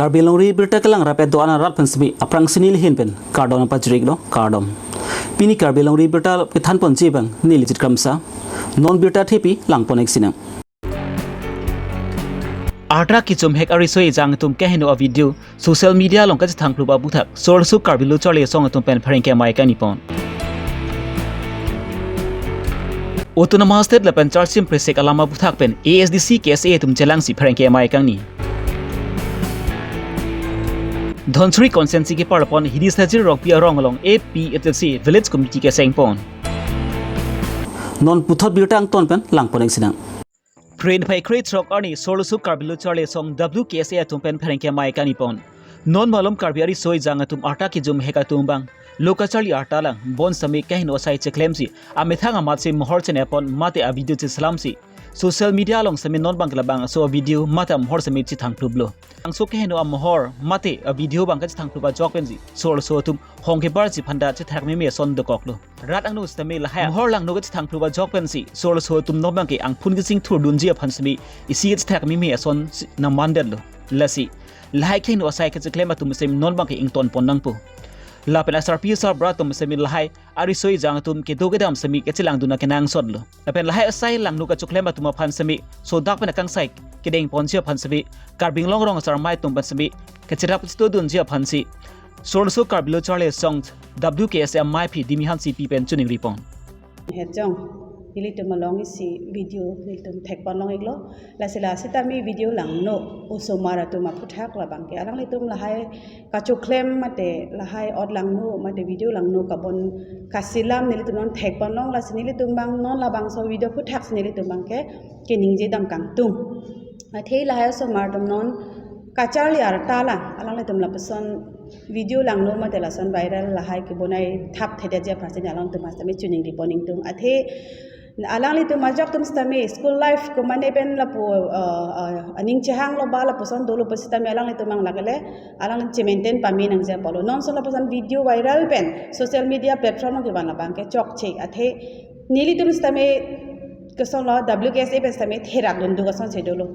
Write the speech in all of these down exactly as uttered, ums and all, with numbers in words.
Karbi Longri Birta kelang rapet do-an arat pen semi aphrangsi neli ahin pen kardom pajir-iklo, kardom. Pini Karbi Longri Birta kethan ponji abang neli Jit Kramsa. Non birta thepi langpon-ik sinang. Arta kejum hek ariso ejang atum keheno a-video social media along kachethangplup aphuthak Sorsuk Karbi Lo Charli Asong atum pen pherangke amei kangni pon. Autonomous State lapen Charsim Presek alam aphuthak pen A S D C K S A atum chelangsi pherangke amei kangni. Dhansiri constituency kepar pon Hidi Sajir Rokpi arong along A P H L C Village Committee keseng pon. Non puthot birta angton pen langpon-ik sinang. Phre niphai krethrok arni Sorsuk Karbi Lo Charli Asong W K S A atum pen pherangke amei kangni pon. Non malom Karbi ariso ejang atum arta kejum hek atum abang lo kacharli arta lang bon semi keheno asai cheklemsi amethang amatsi mohor chene pon mate a-video cheselamsi social media along semi non abang ke labangso a-video mate amohor semi chethangpluplo. Angso keheno amohor mate a-video abang kachethangplup ajok pensi Sorso atum hong kebarji aphanta chethak meme ason dokoklo. Rat angno sitame lahai mohor langno kachethangplup ajok pensi Sorso atum non abang ke angphun kachingthurdunji aphan semi isi kachethak meme ason si nangmandetlo. Lasi lahai keheno asai kacheklem atum semi non abang ke ington pon nangpo. Lapen asarpi asarbura atum semi lahai ariso ejang atum kedo kedam semi kachelangdun akenangsotlo. Lapen lahai asai langno kachoklem atum aphan semi sodak pen akangsai kedeng ponji aphan semi Karbi Anglong rong asar amei atum pen semi kacherap chitodunji aphansi Sorsuk Karbi Lo Charli Asong W K S A amei aphi Dimi Hansepi pen choningri pon. Hejong, nelitum along isi video nelitum thek pon long-iklo. Lasi la sitame video langno osomar atum aphuthak labang ke alanglitum lahai kachoklem mate lahai ot langno mate video langno kabon kaselam nelitum non thek pon long, lasi nelitum abang non labangso video aphuthak si nelitum abang ke keningje dam kangtung. Athe lahai osomar atum non kacharli arta lang alanglitum lapuson video langno mate lason viral lahai kebonai thapthedetji aphansi alangtum sitame choningri pon ingtung. Athe alanglitum ajok atum sitame school life komane pen lapu, uh, uh, aning chehanglo ba lapuson dolo pu sitame alanglitum abang lake le alang che-maintain pame nangji apotlo. Non ason lapuson video viral pen social media platform along kevan labang ke chokche. Athe nelitum sitame kosonlo W K S A pen sitame therak dunduk asonsi dolo.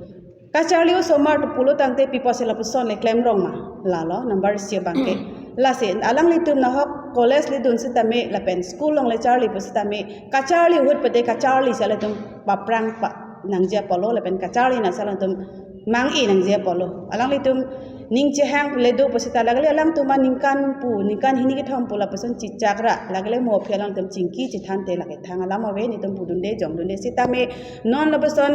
Kacharli osomar atum pulo tangte pi apotsi lapuson le klem rong ma? Lalo number isi abang ke. Lasi alanglitum nahok college ledun sitame lapen school along le charli pu sitame kacharli ahut pade kacharli si alanglitum paphrang pa nangji apotlo lapen kacharli nang si alanglitum mang-e nangji apotlo. Alanglitum ning chehang le do pu sita lake le alangtum aningkan pu ningkan hini kethom pu lapuson chechak ra lake le mo aphi alangtum chingki chethante lake thang alam ave, nelitum pudunde jongdunde sitame non lapuson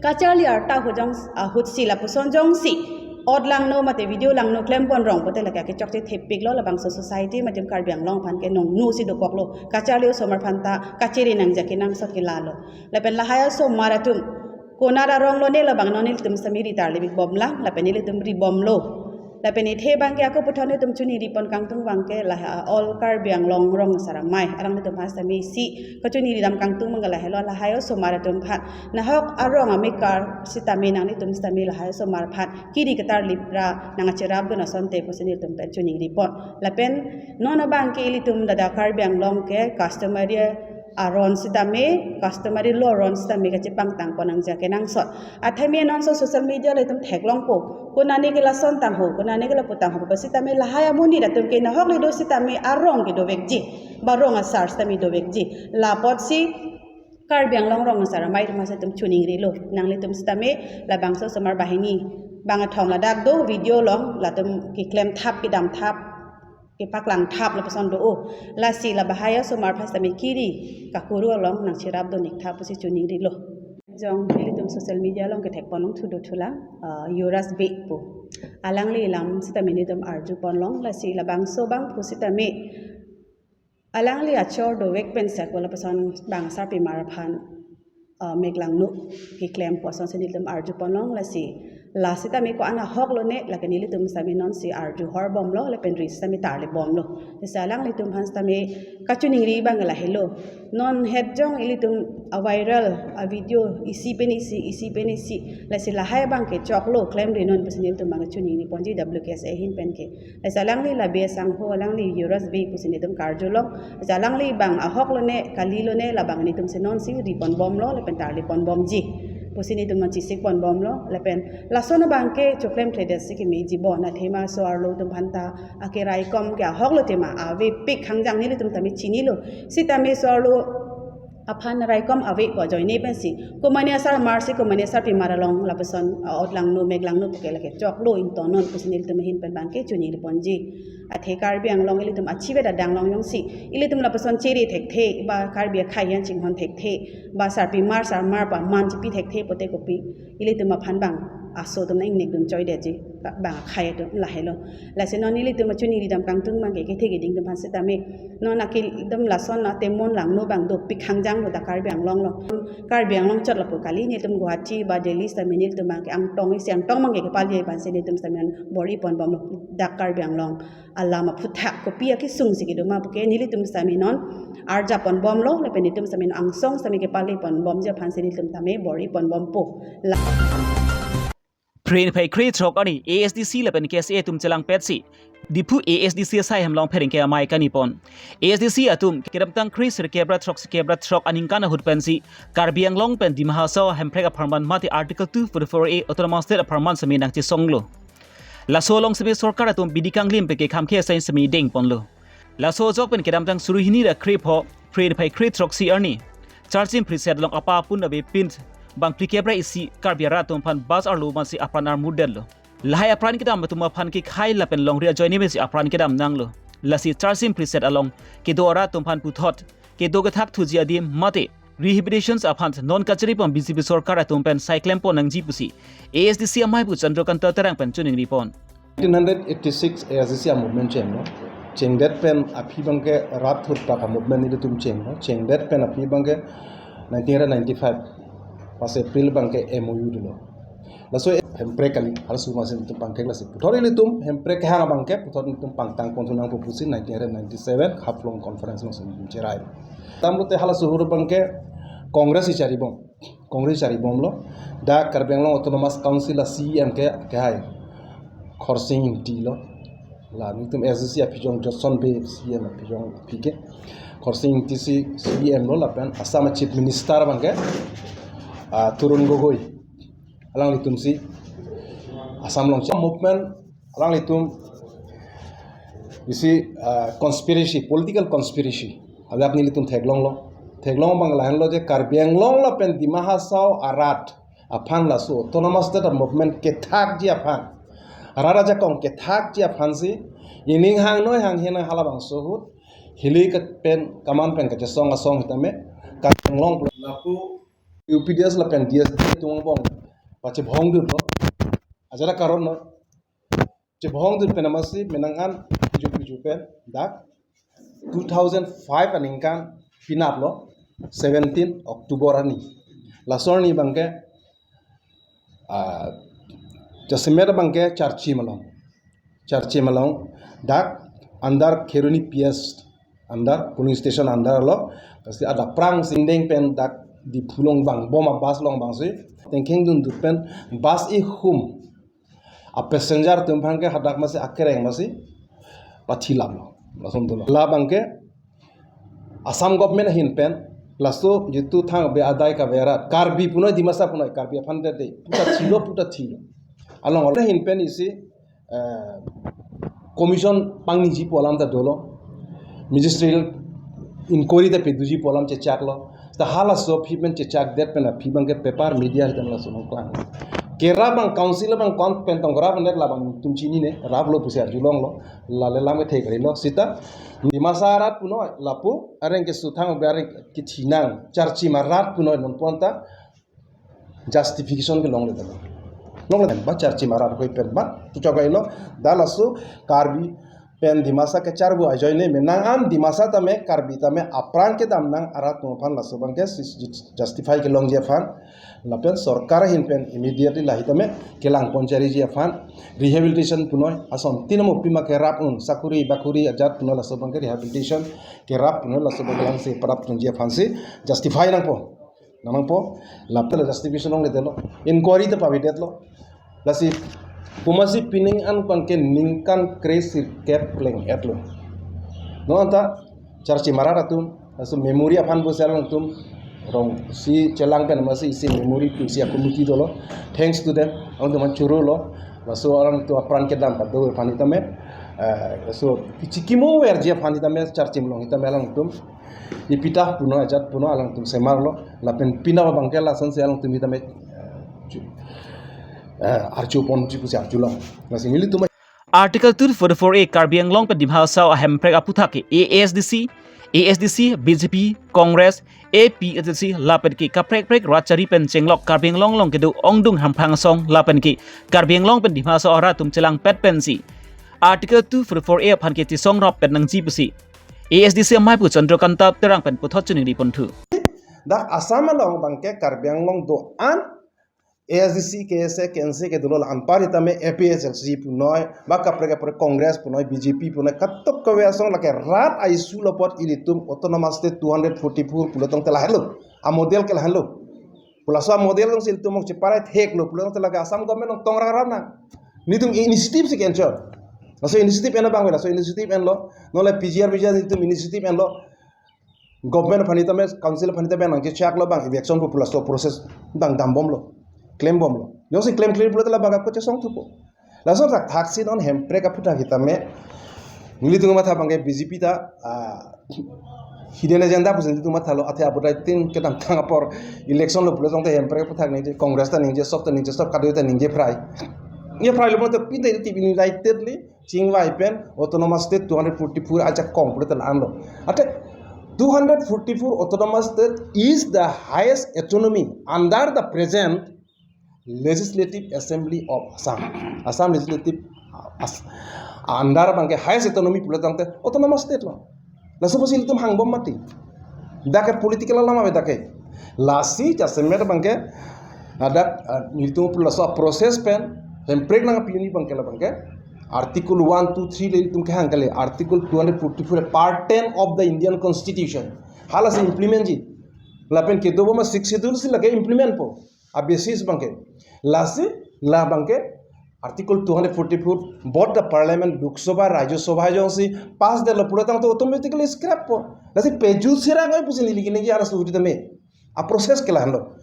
kacharli arta ahut jong ahutsi lapuson jongsi ot langno mate video langno klem pon rong pote lake kechokche thepiklo, labangso society mate Karbi Anglong aphan ke nongno si dokoklo. Kacharli osomar aphanta kachere nangji akenangsot ke lalo. Lapen lahai osomar atum konat arong lone labang non nelitum sitame ri tarlibik bomlang lapen nelitum ri bomlo. Lapen athe abang ke ako puthot nelitum choningri pon kangtung abang ke lahai all Karbi Anglong rong asar amei alanglitum aphan sitame isi kachoningri dam kangtung abang ke lahelo, lahai osomar atum aphan nahok arong amekar sitame nanglitum sitame lahai osomar aphan kiri ketarlip ra nangcherapdun asonte pusi nelitum pen choningri pon. Lapen non abang ke ilitum ladak Karbi Anglong ke customary aron sitame, customary law aron sitame kachepangtang pon nangji akenangsot. Athame non ason social media le itum theklongpo. Konane ke lason tangho, konane ke lapu tangho. Ba sitame lahai amonit atum ke nahok le do sitame arong kedovekji. Ba rong asar sitame dovekji. La apotsi Karbi Anglong rong asar amei atum aphan si itum choningrilo. Nanglitum sitame labangso osomar banghini bangkethom ladak do video along latum keklem thap kedam thap kepaklang thap lapuson do-o. Lasi la bahai osomar aphan sitame kiri kakuru along nangcherapdun-ik thap pusi choningrilo. Jong nelitum social media along kethek pon longthu do thulang, ah, Yuvraj Bey pu. Alangli alam sitame nelitum arju pon long, lasi labangso abang pu sitame alangli achor dovek pen si ako lapuson bang sarpimar aphan, ah, meklangno keklem pu asonsi nelitum arju pon long, lasi la sitame ko-an ahok lone lake nelitum sitame nonsi arju hor bomlo lapen ri sitame tarlip bomlo. Lasi alanglitum aphan sitame kachoningri abang lahelo. Non het jong ilitum a-viral a-video isi pen isi, isi pen isi, lasi lahai abang ke choklo klemri non pusi nelitum abang choningri ponji W K S A ahin pen ke. Lasi alangli labe asangho alangli Yuvraj Bey pusi nelitum karju long. Lasi alangli abang ahok lone kali lone labang nelitum si nonsi ri pon bomlo lapen tarlip pon bomji. Pusi nelitum nang chisik ponbomlo, lapen lason abangke choklemkledet si kemeji bon, athema so-arlo atum aphanta ake raikom ke ahoklo tema, avepik hangjang nelitum tame chinilo. Sitame so-arlo aphan raikom avepo ajoine pensi, komane asarmar si komane asarpimar along lapuson, ah, ot langno mek langno puke lake choklo ingtonnon pusi nelitum ahin pen abangke choningri ponji. Athe Karbi Anglong ilitum achivet adang long jongsi ilitum lapuson chere thekthe, ba Karbi akhei an chinghon thekthe, ba sarpimar sarmar pu aman chipi thekthe pote kopi ilitum aphan bang aso atum nang ingnek dun choidetji, bang akhei atum lahelo. Lasi non ilitum achoningri dam kangtung abangke kethe keding atum aphan sitame, non akidam lason atemon langno abang dopik hangjanglo dak Karbi Anglong lo. Karbi Anglong chot lapu kali, nelitum Guwahati ba Delhi sitame nelitum abangke angtong isi angtong abangke kepalji aphansi nelitum sitame non bor-i ponbomlo. Dak Karbi Anglong alam aphuthak kopi akesung si kedo ma puke nelitum sitame non arjap ponbomlo, lapen nelitum sitame non angsong sitame kepale ponbomji aphansi nelitum tame bor-i ponbompo. La- Phre niphai krethrok arni A S D C lapen K S A atum chelangpetsi Diphu A S D C asai hem along pherangke amei kani pon. A S D C atum kedamtang kresirkep ra throksikep ra throk aningkan ahut pensi Karbi Anglong pen Dima Hasao Hemprek apharman mate Article two forty-four A Autonomous State apharman sitame nangchesonglo. Laso along sitame sorkar atum bidi kanglim peke khamkhe asai sitame dengponlo. Laso ajok pen kedamtang suri hini ra krepho, Phre niphai krethroksi arni Charchim Phriset along apa apun avepin bang phlikep ra isi Karbi arat atum aphan bus arlo mansi apran armutdetlo. Lahai apran kedam atum aphan kekhai lapen longri ajoine pensi apran kedam nanglo. Lasi Charchim Phriset along kedo arat atum aphan puthot kedo kethak thuji adim mate rehabilitations aphan non kachiri pon B J P sorkar atum pen sai klempon nangji pusi A S D C amei pu Chandrakanta Terang pen choningri pon. Nineteen hundred eighty-six A S D C a-movement chenglo. Chengdet pen aphi abangke rat thurpak a-movement nelitum chenglo. Chengdet pen aphi abangke nineteen hundred ninety-five first April abangke M O U dolo. Laso Hemprek kali, halaso amatsi nelitum pangthek lasi. Puthot ilitum Hemprek kehang abangke, puthot nelitum pangtang ponthu nangpo pusi nineteen hundred ninety-seven Haflong Conference alongsi nelitum cherai. Tam lote halaso ahut abangke Congress si charibom. Congress charibomlo. Dak Karbi Anglong Autonomous Council a-C E M ke, kehai Khorsing Ingti lo. La nelitum A S D C aphijong Jotson Bey C E M aphijong aphi ke. Khorsing Ingti si C E M lo lapen Assam a-Chief Minister abangke, ah, Tarun Gogoi. Alanglitum si Assam along movement alanglitum isi, ah, conspiracy, political conspiracy alap nelitum theklonglo. Theklong abang lahenlo je Karbi Anglong lapen Dima Hasao arat aphan laso Autonomous State movement kethakji aphan, arat ajakong kethakji aphansi ining hangnoi hanghe nang halabangso ahut hili ke pen kaman pen kachesong asong sitame Karbi Anglong lapu U P D S lapen D S D atum angbong pachebhong dutlo. Ajara karon noi. Chebhong dut pen amatsi menang an piju piju pen dak two thousand five aningkan pinaplo, seventeen October arni. Laso arni abangke, ah, jasemet abangke Charchim along. Charchim along dak under Kheroni P S under polling station under lo, kasi ada prang sindeng pen dak Diphu along vangbom a-bus along abangsi tengkheng dun dut pen bus ihum a-passenger atum aphan ke hadak amatsi akereng amatsi pathi laplo. Lason dolo. La abangke Assam government ahin pen laso jitu thang be adai kave arat Karbi punoi, Dimasa punoi, Karbi aphan de de puta thilo, puta thilo. Along ahin pen isi, eh, commission pangniji pu alam ta dolo. Ministerial inquiry ta peduji pu alam chechaklo. Ta halaso aphi pen chechakdet pen aphi abangke paper media hitam laso nangklang. Kerap abang council abang kon pen tong kerap net labang tum chinine, raplo pusi arjulonglo. Lale lam ke thek rilo. Sita Dimasa arat punoi, lapu areng keso thang be areng kethinang Charchim arat punoi non pu anta justification kelongle dam. Longle dam ba Charchim arat hoi pen ba tu chok ilo da laso Karbi pen Dimasa kecharbu ajoine menang an Dimasa tame Karbi tame apran kedam nang arat atum aphan laso abangke si justify kelongji aphan lapen sorkar ahin pen immediately lahei tame kelang ponchariji aphan rehabilitation punoi ason tinamo pima kerap un sakuri bakuri ajat punoi laso abangke rehabilitation kerap punoi laso abangke langsi parap tunji aphansi justify nangpo. Nangpo, lapen la justification longledetlo. Inquiry ta pavedetlo. Lasi, komatsi pining an abangke ningkan kresirkep pleng-etlo. Non anta Charchim arat atum, laso memory aphan pusi alangtum Rong si chelang pen masi isi memory pu si a-committee dolo. Thanks to them. Alangtum aphan choro lo. Laso alangtum apran kedam pado aphan sitame. Eh, so kichikimo verji aphan sitame charchim long sitame alangtum epitaph punon ajat punon alangtum semar lo. Lapen pina abangke lason si alangtum sitame, eh, chu-, eh, arju ponji pusi arju long. Lasi nelitum Article two forty-four A Karbi Anglong pen Dima Hasao ahemprek aputhak ke A A S D C, A S D C, B J P, Congress, A P H L C lapen ke kaprek prek rat chari pen chenglok Karbi Anglong along kedo ongdung hamphang asong lapen ke Karbi Anglong pen Dima Hasao arat atum chelangpet pensi Article two forty-four A aphan ke tisong rop pen nangji pusi A S D C amei pu Chandrakanta Terang pen puthot choningri ponthu. Dak Assam along abangke Karbi Anglong do-an A S D C, K S A, K N C kedolo, anpar sitame A P H L C punoi, ba kaprek kaprek Congress punoi, B J P punoi, katok kave asong lake rat a-issue lo apot ilitum Autonomous State two hundred forty-four pulo tangte lahenlo. A-model ke lahenlo. Pu laso a-model alongsi ilitum mong cheparai theklo pulo tangte lake Assam government along tong rara na. Nelitum initiative si kenchot. Laso initiative enlo abang, laso initiative enlo. Nonle P G R, P G R nelitum initiative enlo. Government aphan sitame, council aphan sitame nangchechak lo abang, eviction pu laso process abang dambomlo, klembomlo. Jongsi klem klem pulote la abang ako chesong thupo. Laso thakthak si non hemprek aputhak sitame nelitum matha abangke B J P ta, ah, hidden agenda pusi nelitum mathalo, athe abutai tin kedamtang apor election lo pulo tangte hemprek aputhak ningje, Congress ta ningje, sob ta ningje, sob kadokave ta ningje prai. Ye prai lo pulote pinde ilitum unitedly chingvai pen Autonomous State two hundred forty-four ajakong pulote la-anlo. Athe two hundred forty-four Autonomous State is the highest autonomy under the present Legislative Assembly of Assam. Assam Legislative As-, under abangke highest autonomy pulo tangte Autonomous State lo. Laso pusi ilitum hangbom mati. Dak ke political alam ave dak ke. Lasi jasemet abangke, ah, dak, ah, nelitum pulo laso process pen hemprek nangpi-unji abangke la abangke Article one, two, three le ilitum kehang kali, Article two hundred forty-four Part ten of the Indian Constitution. Halasi implement ji. Lapen kedobom a-Sixth Schedule si lake implement po. A-basis abangke. Lasi la abangke Article two hundred forty-four, both the Parliament, Lok Sabha, Rajya Sabha jongsi pass detlo pulo tangte automatically scrap po. Lasi pejut sirang oi pusi neli kini ki aras uri tame. A-process ke lahenlo.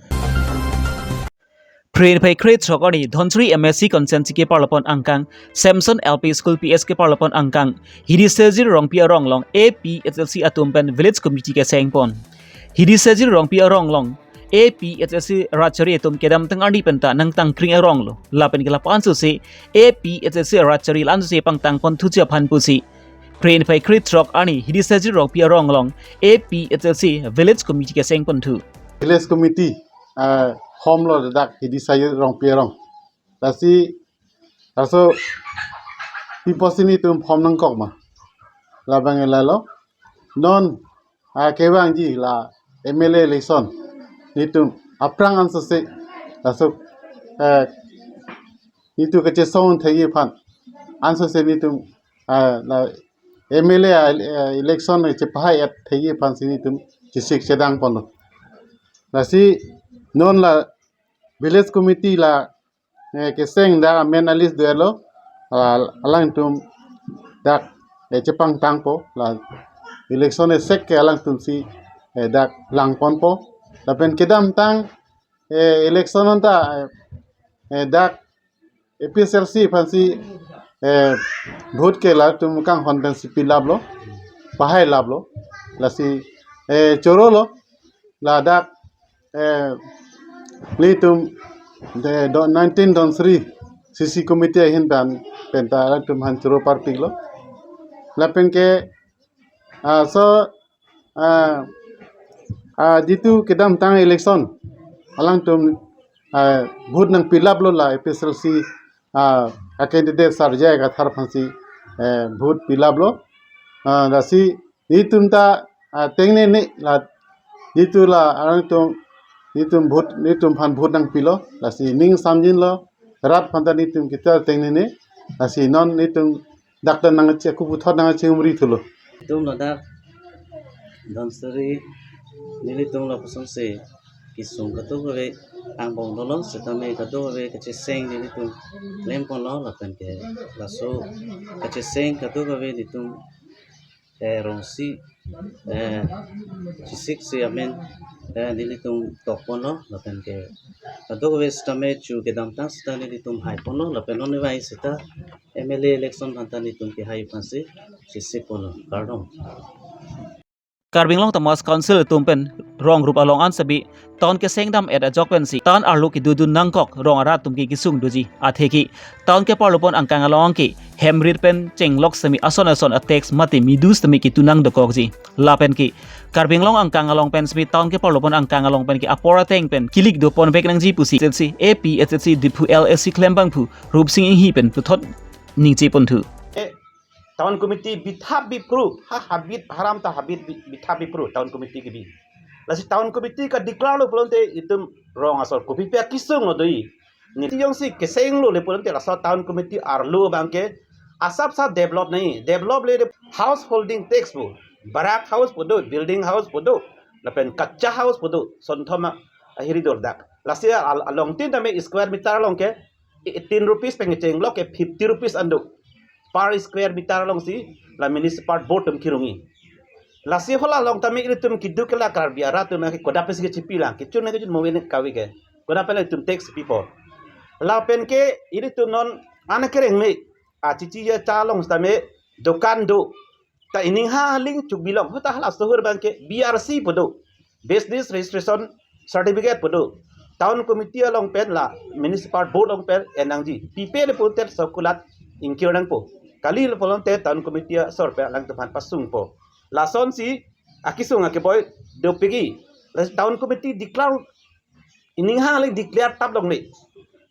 Prin phai kre throk arni Dhansiri M A C constituency keparlopon angkang, Samson L P School P S keparlopon angkang, Hidisejir Rongpi arong along A P H L C atum pen Village Committee kesengpon. Hidisejir Rongpi arong along A P H L C rat chari atum kedamtang arni penta nangtangkring arong lo. Lapen ke lapu-an sose A P H L C rat chari la-an sose pangtangpon thuji aphan pusi Prin phai kre throk arni Hidisejir Rongpi arong along A P H L C Village Committee kesengponthu. Village Committee, ah, form lo dak Hidisejir Rongpi arong. Lasi, laso pi apotsi nelitum form nangkok ma. Labang lalo. Non, ah, kevangji la M L A election. Nelitum aphrang ansose. Laso, eh, nelitum kachesong thekji aphan. Ansose nelitum, ah, la M L A, ah, election chepahai-et thekji aphansi nelitum chesik chedang ponlo. Lasi non la Village Committee la, eh, keseng dak amen alis duelo, ah, alangtum dak, eh, chepangtangpo, la election esek ke alangtum si, eh, dak langponpo. Lapen kedamtang, eh, election anta, eh, eh, dak A P H L C aphansi, eh, vote ke latum kanghon pensi pilaplo, pahailaplo, lasi, eh, chorolo, ladak, eh, nelitum, de, do, nineteen Dhansiri C C committee ahin pen, penta latum aphan choro parpiklo. Lapen ke, ah, so, ah, ah, jitu kedamtang election, alangtum, ah, vote nangpilaplo la A P H L C, ah, a-candidate Sir J I Kathar aphansi, eh, vote pilaplo. Ah, lasi nelitum ta, ah, tengnene la, jitu la, alangtum, nelitum vote, nelitum aphan vote nangpilo, lasi ning samjinlo, rat aphanta nelitum kita tengnene, lasi non nelitum dak ta nangche, kuputhot nangchingri thulo. Nelitum ladak Dhansiri, nelitum lapuson si kesung kadokave angbong dolo, setame kadokave kacheseng nelitum klemponlo, lapen ke laso kacheseng kadokave nelitum, eh, rongsi eh, chesik si amen, eh, nelitum tokponlo, lapen ke kadokave sitame chu kedamtang sita nelitum haiponlo, lapen non ivai sita M L A election aphanta nelitum kehai aphansi chesikponlo. Kardom. Karbi Anglong Autonomous Council atum pen rong rup along an sabi town kesengdam-et ajok pensi town arlo kedodun nangkok rong arat atum ke kesung doji. Atheke town keparlopon angkang along ke hemrit pen chenglok sitame ason ason a-tax mate midu sitame ketunang dokokji. Lapen ke Karbi Anglong angkang along pen sitame town keparlopon angkang along pen ke apor ateng pen kilik doponvek nangji pusi H S C, A P H S C Diphu L A C klembangphu Rupsing Enghi pen puthot ningjeponthu. Eh, town committee bithap bipru, ha habit haram ta habit bi-, bithap bipru town committee kebi. Lasi town committee ka-declare-lo pulote itum rong asor kopi pia kesunglo doi. Niti jongsi kesenglo le pulote laso town committee arlo abangke asap sa develop nai, develop le de house holding tax pu, barak house pu do, building house pu do, lapen kacha house pu do, sonthom ahiri dordak. Lasi al-, along tin tame square meter along ke eighteen rupees pen kechenglok ke fifty rupees an do per square meter alongsi la municipal board atum kirungi. Lasi hala along tame ilitum keduk ke la Karbi arat atum ke kodak pensi kechipi lang, kechun na kechun moven kave ke, kodak pen la itum tax pipo. Lapen ke ilitum non ana kereng me, a chichi ya cha along sitame dokan do, ta ining ha ling chukbilong, huta hala sohor abangke B R C pu do, business registration certificate pu do, town committee along pen la municipal board along pen en nangji. Pipe le pulote circular ingkir nangpo. Kali le pulote town committee asor pen alangtum aphan pasungpo. Lasonsi akesung akeboi dopikji. Lasi town committee declare ining ha le declare tap longle.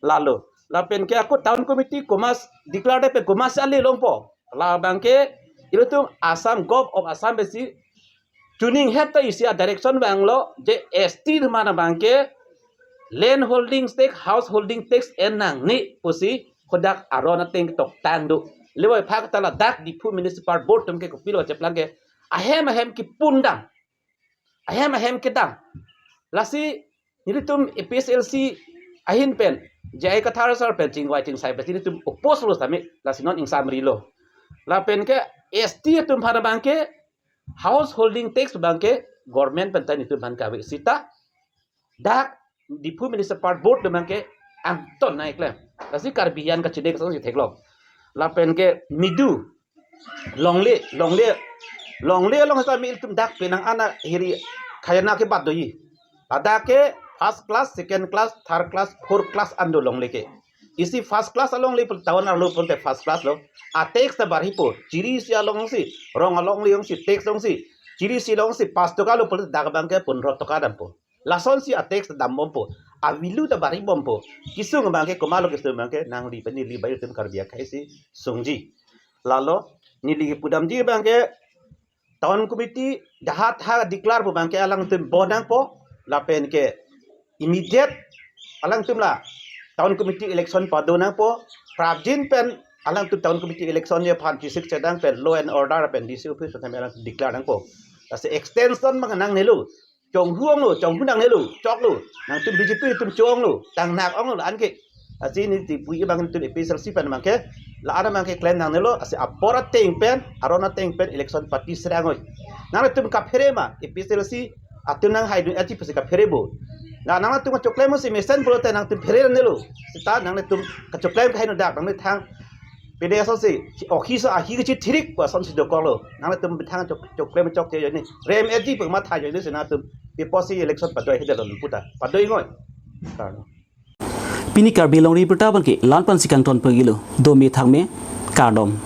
Lalo. Lapen ke ako town committee komas declare de pen komas ale longpo. Labangke ilitum Assam, Govt. of Assam pensi tuning het ta isi a-direction vanglo je S T atum aphan abangke land holding tax, house holding tax en nangne pusi kodak aron ateng toktang do. Lewai phak ta ladak Diphu Municipal Board atum ke kopilo cheplang ke ahem ahem kipundam, ahem ahem kedam. Lasi nelitum A P H L C ahin pen, J I Kathar sir pen chingvai chingsai pensi nelitum oppose lo sitame, lasi non ingsamrilo. Lapen ke S T atum aphan abangke house holding tax abangke government pen ta nelitum aphan kave sita dak Diphu Municipal Board atum abangke angton nangkeklem. Lasi Karbi an kachini kasong si theklong. Lapen ke midu longle, longle, longle along sitame ilitum dak penang ana hiri khajana kebat doji. Ladak ke first class, second class, third class, fourth class an do longle ke. Isi first class alongle pu town arlo pulote first class lo. A-tax ta barhipo. Chiri isi alongsi, rong alongle alongsi, tax alongsi, chiri isi alongsi pas toka lo pulote dak abangke pondro toka dampo. Lasonsi a-tax dambompo, a-value ta barhibompo. Kesung abangke komatlo kesung abangke nangli pen neli bai atum Karbi akhei si sungji. Lalo neli kepudamji abangke town committee jahat ha declare pu abangke alangtum bon nangpo, lapen ke immediate alangtum la town committee election pado nangpo, prapjin pen alangtum town committee election aphan chesik chedang pen law and order pen D C office pen alangtum declare nangpo. Lasi extension abang nangnelo, chonghu onglo, chonghu nangnelo, choklo. Nangtum B J P atum cho onglo, tangnak onglo la-an ke. Lasi neli tipui abang nelitum A P H L C pen abangke, la-an abangke klem nangnelo, lasi apor ateng pen, aron ateng pen election party serang oi. Nangtum kaphere ma, A P H L C atum nanghaidun aji pusi kaphere bo. Na nangtum kachoklem si mesen pulote nangtum phere nangnelo. Sita nangtum kachoklem kahainu dak, nangtum thang pede asonsi, ohi so ahi kechethirik pu asonsi dokoklo. Nangtum bithang chok-, choklem chokche joine. Rem eji pu matha joine si nangtum. Piposi election padoi hidelo puta. Padoi ngoi. Pini Karbi Longri Abirta abangke la-an pensi kangton pagilo. Dome thakme, kardom.